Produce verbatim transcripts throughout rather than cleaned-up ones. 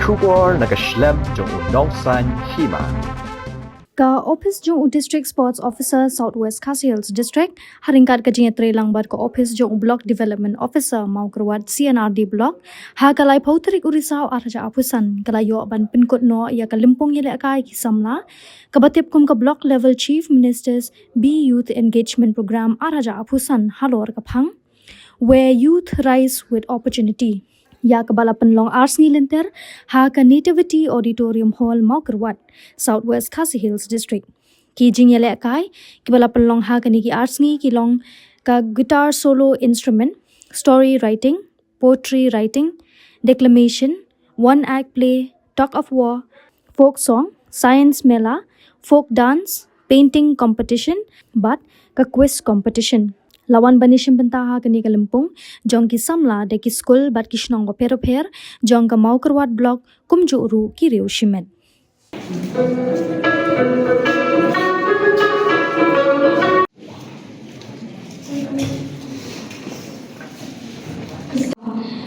Khubor na ka shlem jong u nongsan hima. Ka ophis jong u District Sports Officer South West Khasi Hills District, ha ryngkat ka jingïatreilang bad ka ophis jong u Block Development Officer Mawkyrwat C and R D Block, ha ka laiphew tarik u Risaw arhajar arphew san, ka la ïoh ban pynkut noh ïa ka lympung ïalehkai ki samla, kaba tip kum ka Block Level Chief Minister's B Youth Engagement Program arhajar arphew san halor ka phang Where Youth Rise with Opportunity, ïa kaba la pynlong ar sngi lynter ha ka Nativity Auditorium Hall, Mawkyrwat, South West Khasi Hills District. Ki jingïalehkai kiba la pynlong ha kine ki ar sngi ki long ka guitar solo instrument, story writing, poetry writing, declamation, one act play, tug of war, folk song, science mela, folk dance, painting competition, bad ka quiz competition. La wan ban ïashim bynta ha kane ka lympung jong ki samla da ki skul bad ki shnong bapher bapher jong ka Mawkyrwat Block, kumjuh ruh ki riew shimet.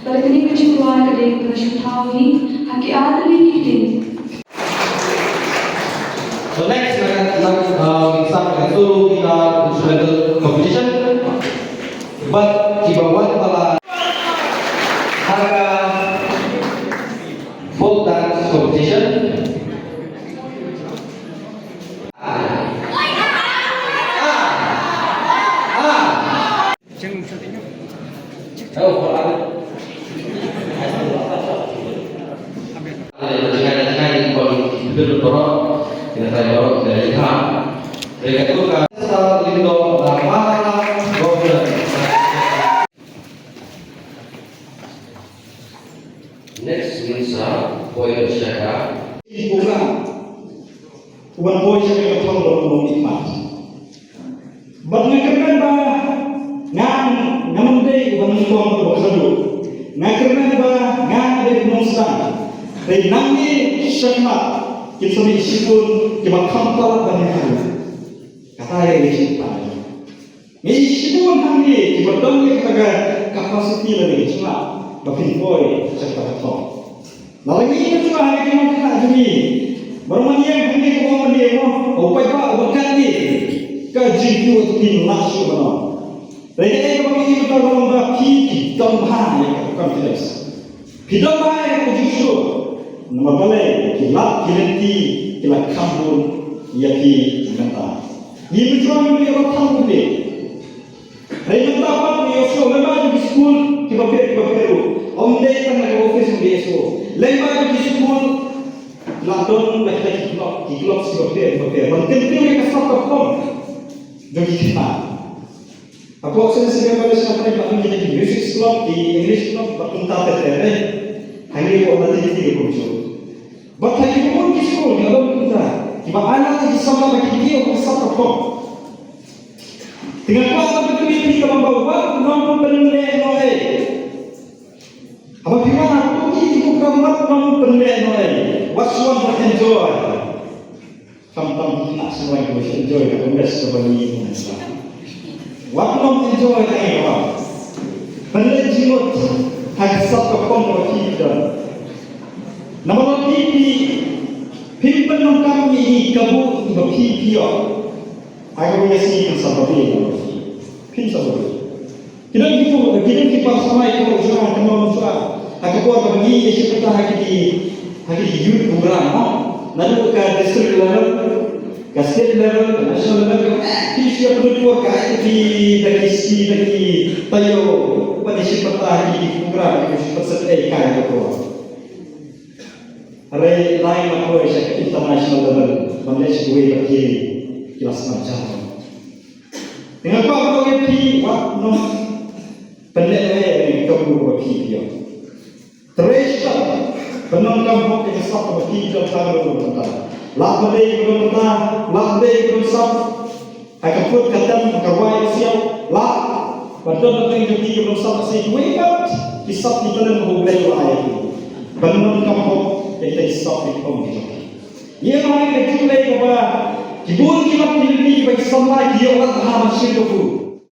Bad kane ka jingkwah ka dei ban shu thaw hi ha ki ar tylli ki ktien. So next, uh, uh, we start with solo guitar instrumental competition. But kiba wan pala ha ka folk dance competition. Next, ngin sa poi sha ka program. Uban poi sha ka thong ba long i mat. Bad nga kyrmen ba nga, ngam dei uba nyngkong uba khadduh. Nga kyrmen ba nga dei u nongsdang. Dei nangne shakhmat kin sa mih shibun kiba kham palat ban ïa kata ïa ka jingpang. Ngi shibun hangne kiba don ïa kata ka capacity lane ka jinglah ba phin poi sha kata ka thong. Lada ngi ïa sngewthuh ha ki nongkynnoh jong ngi, baroh ngi ïa hangne kaba ong mynne mo, u paidbah uba kat ngi, ka jingkyrkhu ka phin lah shuh ban ong. Hynrei kaei kaba ngi ïa sngewthuh ka long ba phi, phi don bha ïa ka confidence. Phi don bha ïa ka jingsngew. Namar balei? Ki lad ki lynti ki la kham bun ïa phi mynta. Ngi mynjur ngi ïa la kham bun ïa. Hynrei mynta pat ngi ïohsngew lyngba jong ki skul kiba pher kiba pher ruh, ym dei tang na ka office jong ki D S O, lyngba jong ki skul la don la ki club, ki club kiba pher kiba pher ban kyntiew ïa ka sap ka pom jong ki khynnah. Hapoh Saint Xavier College nga pynlong ba don kita ki music club, ki English club bad kumta ter ter, eh. Hangne hapoh Nativity ruh kumjuh. Bad ha kiba bun ki skul ki la don kumta kiba ailad ïa ki samla ba kin kiew ha ka sap ka pom. Te nga kwah ban kylli ïa phi ka long ba wat nym pynlehnohei. Haba phi wan ha kito ki program wat nym pynlehnohei. Wat shu wan ban enjoy. Khamtam phi khynnah shu wan ban enjoy ka best kaba ngi ïoh. Wat nym enjoy ei kaba. Pynleh jingmut ha ka sap ka pom kaba phi don. Namar ba phi, phi, phim pyndonkam ïa i kabu iba phi, phi ïoh. Ha kaba ngi sngew kan sa babe ïa phi. Phim sa babe. Ki don kitu, ki don ki par samai kiba u shnong kan ong shuwa. Ha ka por kaba ngi ïa shim bynta ha kiti, ha kiti youth program, ha. Naduh ka district level, ka state level, ka national level, ki shu ïa pynlut por ka ha kiti da ki sngi da ki taïew ban ïa shim bynta ha kiti program, ki shu pynset ei kai ha ka por. Hynrei lai ma poi sha ka international level ban leh sha kiwei pat ki ri ki la sngap jar. Te nga kwah ban ong ïa phi wat nym pynlehnohei ïa ka kabu kaba phi phi ïoh. Trei shitom ban nym kam hok ïa ka sap kaba phi phi ïoh tang ruh mynta. Lah ba dei ka don mynta, lah ba dei ka don sap. Ha ka put ka tem, ha ka rwai ka siaw, lah ban don hapdeng jong ki ki bym sap, sa kiwei pat ki sap ki talent ba U Blei u la ai ïa ki. Ban nym kam hok ïa kita ki sap ki pom ki jong ki. Ïa ma ka jingkylli kaba ki bun ki lad ki lynti kiba ki samla ki ïoh lad bha ban shim kabu.